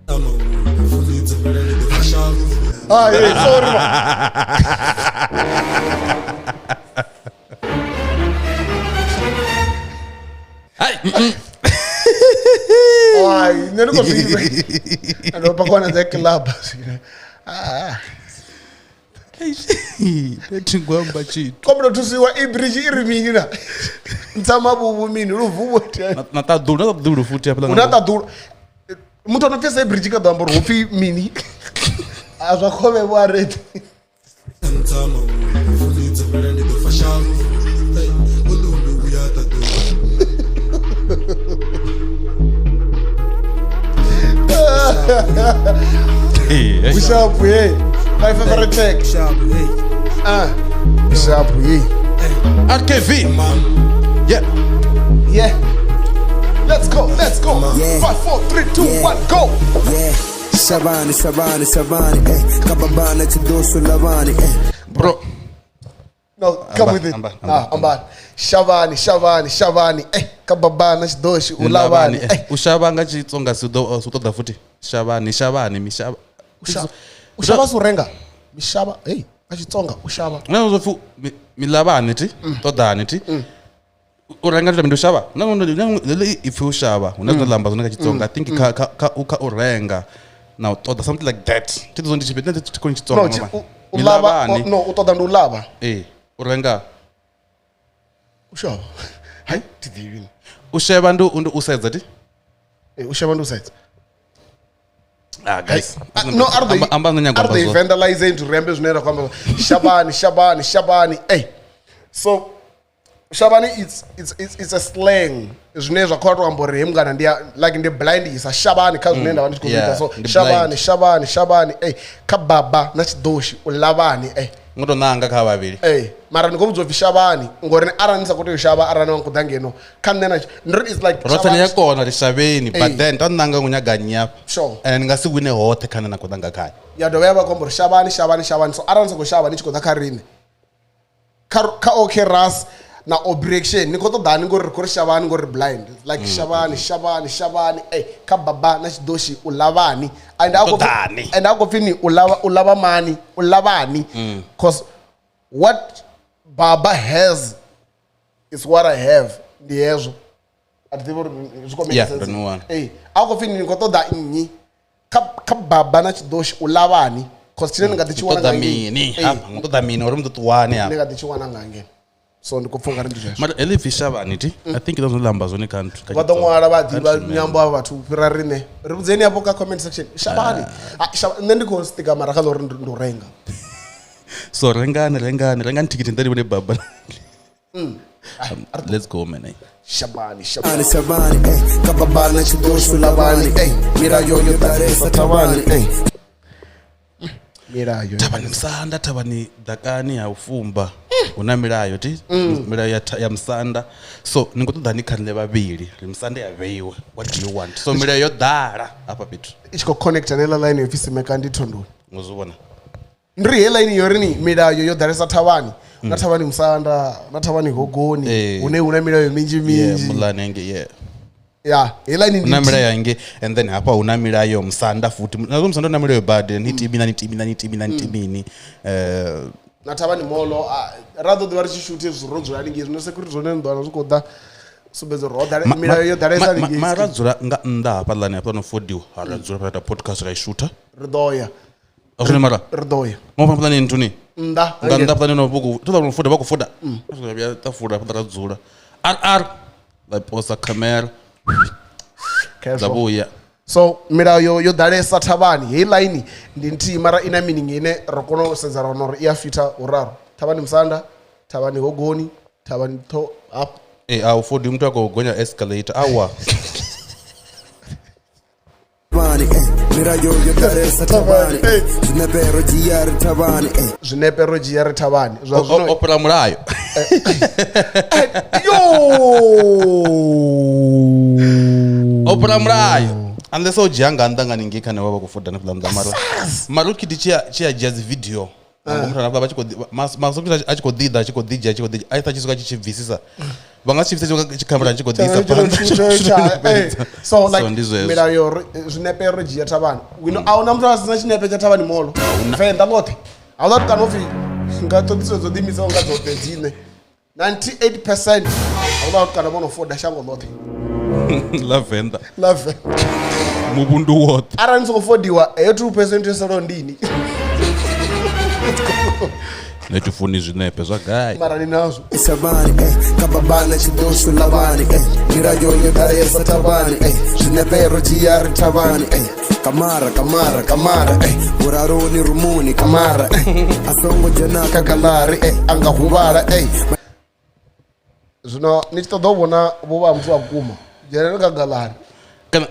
Ntsa Mavhuvhu, fundi dzi fhela ndi ḓo fasha Luvuvhu. Ah, yeah, sorry. Man. Hai. Ai, nṋe ndi khou zwifha. Ndo pakwana dza club. Ah. Thi ngo amba tshithu. Kombela thusiwa i bridge i ri mini na? Ntsa Mavhuvhu mini Luvuvhu. Na ṱaḓulu, na ṱaḓulu futhi hafhaḽa. Hu na ṱaḓulu. Muthu ano pfesa i bridge kha ḓo amba uri hu pfhi mini. A zwa khovhe vho a ready. Ntsa Mavhuvhu, fundi dzi fhela ndi ḓo fasha Luvuvhu. Hey, Ulundu vhuya ṱaḓulu. Hey. Ushapu hey. My favorite track. Sharp, hey, Ah. Ushapu hey. RKV. man. Yeah. Yeah. Let's go. Let's go. Yeah. 5 4 3 2 Yeah. 1 go. Yeah, Shabani, Shabani, Shabani, eh. Kababana Chidoso Lavani, eh. Bro. No, come Amba, with it. amba, amba, Ah, amba. Shavani, Shavani, Shavani. Eh, kababana Chidoshi ulavani. Eh. U xava nga Xitsonga si ḓo si ṱoḓa futhi. Xavani, xavani, mixava. Ushava surenga. Mishava. Hey, nga Xitsonga ushava. Na zwo pfi milavani ti, ṱoḓani ti. U renga ndi u xava. Na na ipfi u xava. Hu na zwine ḽa amba zwone kha Xitsonga. I think kha kha kha u renga na u ṱoḓa something like that. Thi ḓo ndi tshi ndi tshi koni No, Xitsonga. chi- u lava Milavani. no, u ṱoḓa ndi u lava. Eh, u renga. Ushava. Hai, thi ḓivhi. U sheva ndi u sedza ti. Eh, ushava ndi u sedza. Ah guys. Ah, No, a ri ḓo amba nṋe nyago a ri ḓo i vandalize into ri ambe zwine ra khou amba. Shabani, Shabani, Shabani. Hey. So Shabani it's a slang zwine zwa khou tou amba uri he mungana ndi like ndi blind isa Shabani kha zwine nda vha ndi tshi khou zwi ita. Yeah, So ndi Shabani, blind. Shabani, Shabani. Hey, kha baba na Tshidoshi u lavhani. Hey. Ngo to nanga kha vhavhili. Hey, mara ndi khou vhudziwa upfi Shabani ngori arali ni sa khou tea u shavha arali wa khou ḓa ngeno kha nṋe na ndi ri it's like Roṱhe ni ya kona ri shavheni Ee. but then to nanga ngo nyaga nnyi afha. Sure. And ni nga si wine hoṱhe kha nṋe na khou nanga khayo. Ya dovha ya vha khou amba uri Shabani, Shabani, Shabani. So arali ni sa khou shavha ni tshi khou ḓa kha riṋe kha OK Ras na obreaction ni khou ṱoḓani ngori ri khou ri Shabani ngori ri blind like Shabani, Shabani, Shabani. Eh, kha baba na Tshidoshi u lavhani. And a khou Ṱoḓani. and a khou pfi ni u lava u lava mani u lavhani cause what baba has is what I have ndi hezwo. A thi ḓivhi uri zwi khou make Yeah, sense. ndo ni wana. Ee, a khou pfi ni khou ṱoḓa nnyi kha baba na Tshidoshi u lavhani cause tshine ni nga ḓi tshi wana Ṱoḓa nga ngei. mini Ee, hafha ngo ṱoḓa mini uri mu ḓo ṱuwani ni hafha. nga ḓi tshi wana nga ngei. So ndi khou pfha ungari ndi zwezwo. Mara heḽi pfi Shavhani ti. I think ḽo ḽa amba zwone kha nthu. Vha ḓo ṅwala vha ḓivha nyambo avha vhathu u fhira riṋe. Ri vhudzeni afho kha comment section. Shavhani. Ah, nṋe ndi khou stika mara kha ḽa uri ndi u renga. So rengani rengani rengani thikhithi nḓe ndi vhone baba. Let's go man. Shabani, Shabani. Shabani, eh. Kababana Chidoso Lavani, eh. Milayo yo ḓalesa thavhani, eh. Milayo. Thavhani musanda thavhani ḓakani ha u fumba. Hu na milayo ti. Milayo ya musanda. So ni khou ṱoḓa ni kha nṋe vhavhili. Ri musanda ya vheiwa. What do you want? So milayo yo ḓala hafha fhethu. I tshi khou connecta na heiḽa line yo pfi Simeka ndi thondoni. Ngo zwi vhona. Ndi ri heiḽa line yo ri ni milayo yo ḓalesa thavhani. Na thavhani musanda, na thavhani gogoni, hune hu na milayo minzhi Yeah, minzhi. muḽani hangei, yeah. Ya, heiḽa line Hu na ndi milayo hangei and then hafha hu na milayo musanda futhi. Nazwo musanda hu na milayo badi ni timina ni timina ni timina ni timini. Na thavhani molo ra ḓo ḓivha ri tshi shuthe zwi ro dzula haningei zwino security zwone ni ḓo wana zwi khou ḓa sumbedza uri ho ḓale milayo yo ḓalesa haningei. Mara dzula nga nnḓa hafhaḽani hafha no fodiwa. Ra dzula ra ita podcast ra i shutha. Ri ḓo ya. A zwone mara Ri ḓo ya ngo fhambana ni nthuni nnḓa nga nnḓa fhambana no vhuku to ḓa fuda vha khou fuda mm. Vhuya ta fuda fhambana ra dzula rr vha posa camera dza vhuya. So milayo yo ḓalesa thavhani. Heyi line ndi nthihi mara ina meaning ine ro kona u sedza ra wana uri i a fitha huraru. Thavhani musanda, thavhani hogoni, thavhani tho hafha. Eh, a u fodi muthu a khou gonya escalator awa. Thavhani, milayo yo ḓalesa thavhani, zwinepe ro dzhia ri thavhani. Zwinepe ro dzhia ri thavhani. Zwa zwino O fhira mulayo. Yo! O fhira mulayo. Unless o dzhia nga nnḓa nga ningei kha vha vha khou foda hanefhaḽa nnḓa mara mara ukhidi tshi a dzhia dzi video. Muthu hanefhaḽa vha tshi khou ḓi a tshi khou ḓi ḓa a tshi khou ḓi dzhia a tshi khou ḓi a tshi swika tshi tshi bvisisa. Vha nga si tshi bvisa tshikhamera tshi khou ḓi isa phanḓa. So like milayo zwinepe ro dzhia thavhani. We know ahuna muthu a si na tshinepe tsha thavhani molo. Venḓa ḽoṱhe. Ahuna kana upfi nga ṱhoḓisiso dzo ḓiimisaho nga dzoṱhe dzine 98% ahuna kana vho no foda shango ḽoṱhe. Ḽa Venḓa. Ḽa Venḓa. Muvhundu woṱhe. Arali ni songo fodiwa heyo 2% yo salaho ndini. Nṋe thi funi zwinepe zwa gai. Mara ni nazwo. Thavhani, kha babana tshiḓoso lavhani, milayo yo ḓalesa thavhani, zwinepe ro dzhia ri thavhani, kamara kamara kamara, vhuraruni rumuni kamara, a songo dzhena kha gaḽari, a nga huvhala. Zwino ni tshi ṱoḓa u vhona vhuvha ha muthu wa vhukuma dzhenani kha gaḽari. Kana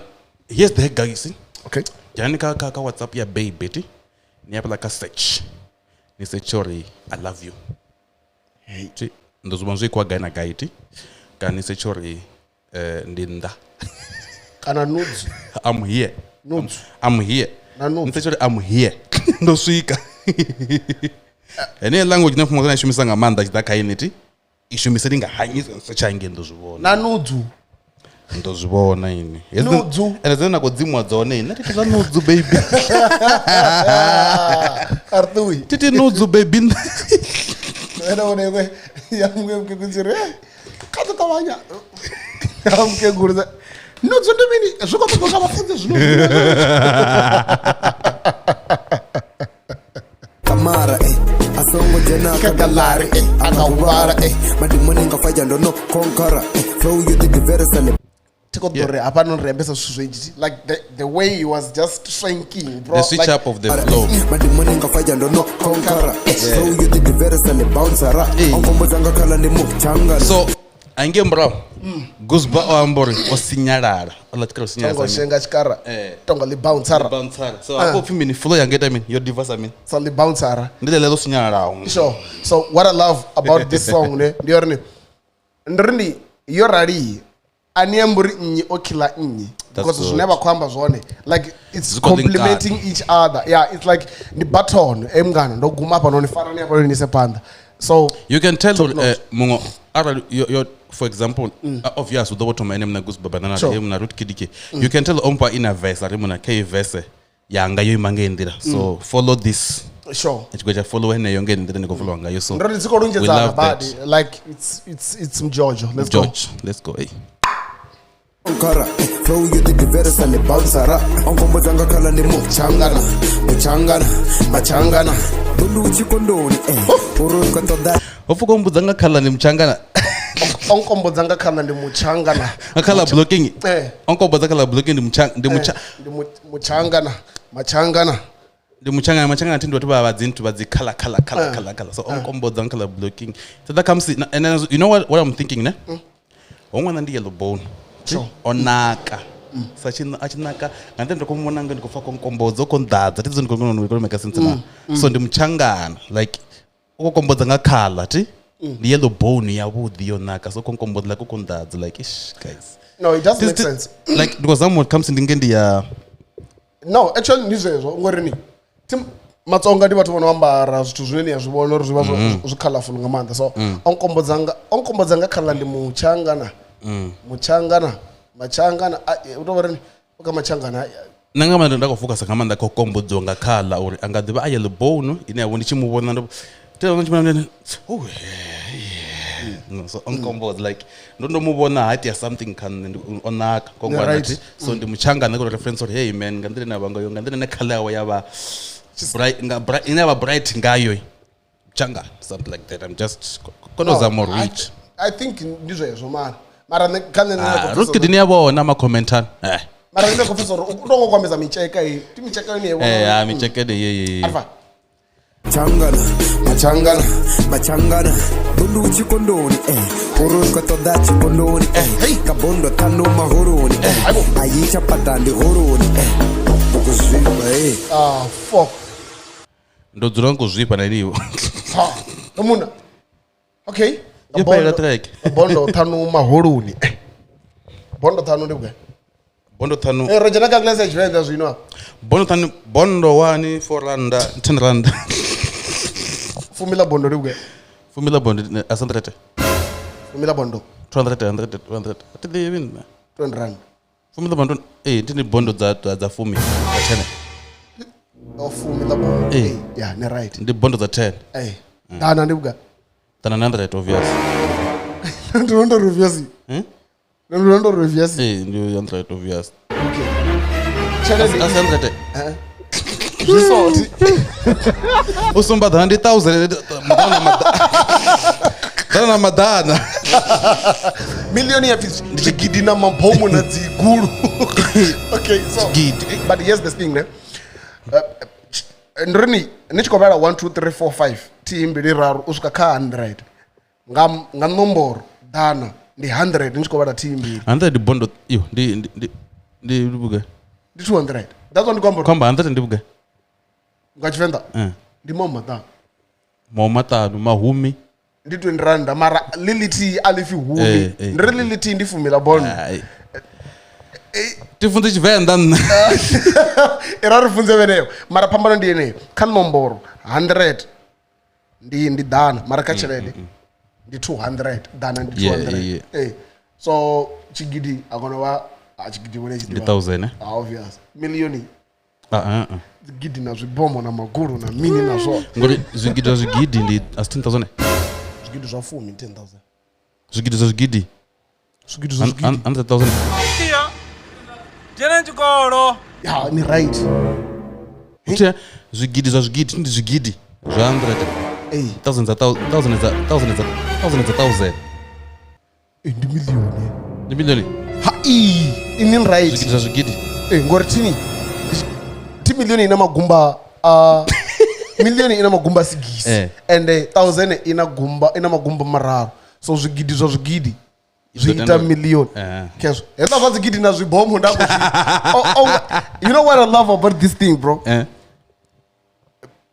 here's the guys. Okay. Dzhenani kha kha kha WhatsApp ya baby ti. Ni hafhaḽa kha search. Ni search uri I love you. Hey. Ti ndo zwi vhona zwi khou gai na gai ti. Kana ni search uri ndi nnḓa. Kana nudes. I'm here. Nudes. I'm here. Na nudes. Ni search uri I'm here. Ndo swika. Heneyo language ine mufumakazi a shumisa nga maanḓa tshi ḓa kha ini ti. I shumise ndi nga hanyisa search hange ndo zwi vhona. Na nudzu. Ndo zwi vhona ini. Nudzu. Ende dzine na khou dzimuwa dzone ini. Thi zwa nudzu baby. A ri ṱuwi. Thi nudzu baby. Ene vhona iṅwe ya muṅwe mukegulu ri kha ḓo ṱavhanya. Ya mukegulu nudzu ndi mini? Zwi khou ṱoḓa kha vhafunzi zwino. Kamara, a songo dzhena kha gaḽari, a nga huvhala, madimoni nga faya ndo no conquera, flow yo ḓi ḓiveresa le Thi khou ḓo ri hafhanoni ri ambesa zwithu zwinzhi like the way he was just shrinking bro. The switch like, up of the flow. Madimoni nga faya ndo no conquera, flow yo ḓi ḓiveresa le bouncer, onkombodza nga khala ndi mutshangana. So ange murahu Guzba o amba uri o sinyalala. O ḽa tshikara o sinyalala. Tonga shenga tshikara tonga ḽi bouncer. Bouncer. So hafho pfi mini flow yanga ita mini yo divasa mini. Sa ḽi bouncer. Ndi ḽeḽo ḽo sinyalalaho. Sure. So what I love about this song ne ndi uri ndi ri ndi yo rali a ni ambi uri nnyi o killa nnyi because good. zwine vha khou amba zwone like it's Zwi khou linkana. complementing each other. Yeah, it's like ndi button e mngana ndo guma hafha noni farani hafha ni ise phanḓa. So You can tell muṅwe arali yo for example obvious u ḓo vho thoma ene muna Guzba Banana Sure. e muna Ruth Kidike. You can tell ompa ina verse ari muna khe verse yanga yo ima ngei nḓila. So follow this. Sure. Tshi khou tsha follow heneyo ngei nḓila ni khou follow ngayo. So Ndo ri dzi khou we lunzhedzana love that. badi like it's Mjojo. Let's go. George, let's go. Hey. Conquera, flow yo ḓi ḓiveresa le bouncer, onkombodza nga khala ndi mutshangana mutshangana machangana ḓulu tshikondoni uri u khou ṱoḓa Ho pfuka u mbudza nga khala ndi mutshangana. Onkombodza nga khala ndi mutshangana. Nga khala blocking. Onkombodza khala blocking ndi mutshangana ndi Ndi mutshangana machangana. Ndi mutshangana machangana thi ndi vhathu vha vha dzi nthu vha dzi khala khala khala khala khala. So onkombodza nga khala blocking. So that comes in, and then you know what I'm thinking ne? Ho ṅwana ndi yellow bone. Sure. O naka. Sa tshi a tshi naka nga nḓila ndi khou muvhona nga ndi khou pfa konkombodza o konḓadza thi ndi khou kona u make sense na. So ndi mutshangana like u khou kombodza nga khala thi ndi yellow bone ya vhuḓi yo naka so konkombodza like u konḓadza like ish guys. No, it doesn't make sense. Like ndi khou zama uri khamusi ndi nge ndi ya No, actually ndi zwezwo ngori ni Matsonga ndi vhathu vho no ambara zwithu zwine ni a zwi vhona uri zwi vha zwi colourful nga maanḓa. So onkombodza nga khala ndi mutshangana. Mutshangana machangana u tou vha ri u kha machangana. Nṋe nga maanḓa nda khou focusa nga maanḓa kha u kombodziwa nga khala uri a nga ḓivha a yellow bone ine ya vho ndi tshi mu vhona ndo so onkombodza like ndo mu vhona ha itea something kha nṋe ndi o naka kongwana Right. thi. So ndi mutshangana kho reference uri hey man nga nḓila ine a vha ngayo nga nḓila ine khala yawe ya vha Bright nga bright ine ya vha bright ngayo changa something like that. I'm just kono zama No, reach. I think ndi zwezwo mara mara nṋe kha nṋe ndi khou Ah, pfesa Rootkid ni ya vhona ma commentan. Eh. mara nṋe ndi khou pfesa uri u tongo kwambedza mitsheka iyi ti mitsheka yone Eh, ah mitsheke ye ye. Alpha Machangana, machangana, machangana. Bundu tshikondoni, eh. Uri u khou ṱoḓa tshikondoni, eh. Ka bondo ṱhanu mahoroni, eh. Ayi tsha pata ndi horoni, eh. Ndi khou zwifha, eh. Ah, fuck. Ndo dzula nko zwifha na iniwo. Ha, muna. Okay. Yo fhelela track. Nga Bondo ṱhanu maholoni. Eh. Bondo ṱhanu ndi vhugai? Bondo ṱhanu. Eh, ro dzhena kha class ya Tshivenḓa zwino afha. Bondo ṱhanu bondo 1 4 randa 10 randa. Fumi ḽa bondo ndi vhugai? Fumi ḽa bondo a 100. Fumi ḽa bondo 200 100 200. Ati ḓivhi nṋe. 20 rand. Fumi ḽa bondo eh ndi bondo dza dza dza fumi dza 10. O fumi ḽa bondo. Eh. Eh, yeah, ni right. Ndi bondo dza 10. Eh. Dana ndi vhugai? Than 100 obvious. Ndi ndo ri obvious. Hmm? Ndi ndo ri obvious. Eh ndi 100 obvious. Okay. Tshelede A 100. zwi soti. U sumba ḓana ndi 1000 ḓana na maḓana. Ḓana na maḓana. Milioni ya pfi zwigidi na mabomu na dzigulu. Okay, so Zwigidi. But here's the thing, ne? Ndi ri ni ni tshi khou vhala 1 2 3 4 5 thihi mbili raru u swika kha 100 nga nga nomboro ḓana ndi 100 ni tshi khou vhala thihi mbili 100 ndi bondo iyo ndi ndi ndi ndi vhugai? ndi 200. That's what ndi khou amba uri Khomba 100 ndi vhugai? nga Tshivenḓa Eh. ndi mahumi maṱanu Mahumi maṱanu mahumi. ndi 20 rand mara ḽi ḽithihi a ḽi pfi humi Eh, eh. ndi ri ḽi ḽithihi ndi fumi ḽa bondo. Hai. Ti funze Tshivenḓa nṋe. I ra ri funze vheneyo mara phambano ndi yeneyo kha nomboro 100 ndi ndi ḓana mara kha tshelede ndi 200 ḓana ndi Yeah, 200 yeah. eh so tshigidi a kona vha a tshigidi vhone tshi Ndi 1000 eh. ah obvious milioni Ah ah. ah. gidi na zwibomo na magulu na mini na zwoṱhe Ngori zwigidi zwa zwigidi ndi asi 10000. zwigidi zwa fumi 10000 Zwigidi zwa zwigidi zwigidi zwa zwigidi 100,000. Dzhena tshikolo. ya ni right Uthe zwigidi zwa zwigidi ndi zwigidi zwa 100. eh Thousand dza thousand dza thousand dza thousand dza thousand. eh, ndi milioni Ndi milioni. ha i ini right Zwigidi zwa zwigidi. Eh, ngori thini thi milioni ina magumba a milioni ina magumba sigisi Eh. and thousand ina gumba ina magumba mararu so zwigidi zwa zwigidi zwi ḓo ita tenda- milioni Eh. khezwo hezwiḽa zwa dzigidi na zwibomo nda khou zwi- oh, oh, you know what I love about this thing bro Eh.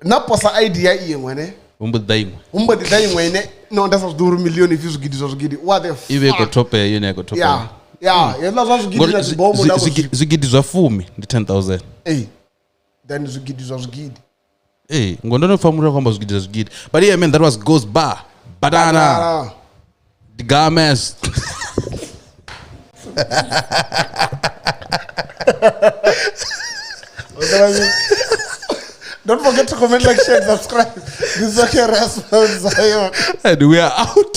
na posa idea iṅwe ne Hu mbo ḓi ḓa iṅwe. hu mbo ḓi ḓa iṅwe ine no nda sa zwi ḓivhi uri milioni ipfi zwigidi zwa zwigidi what the I vhe i khou fuck thopea yone ya khou thopea. yeah yeah hezwiḽa zwa zwigidi Ngori na zwibomo nda khou zwi zwigidi zwa fumi ndi 10000. eh then zwigidi zwa zwigidi Eh, ngo ndo no pfa muthu a khou amba zwigidi zwa zwigidi. But yeah man, that was Ghost Bar. Banana. Ah. Games. Don't forget to comment, like, share, and subscribe. This is okay, Rasmus Zion. And we are out.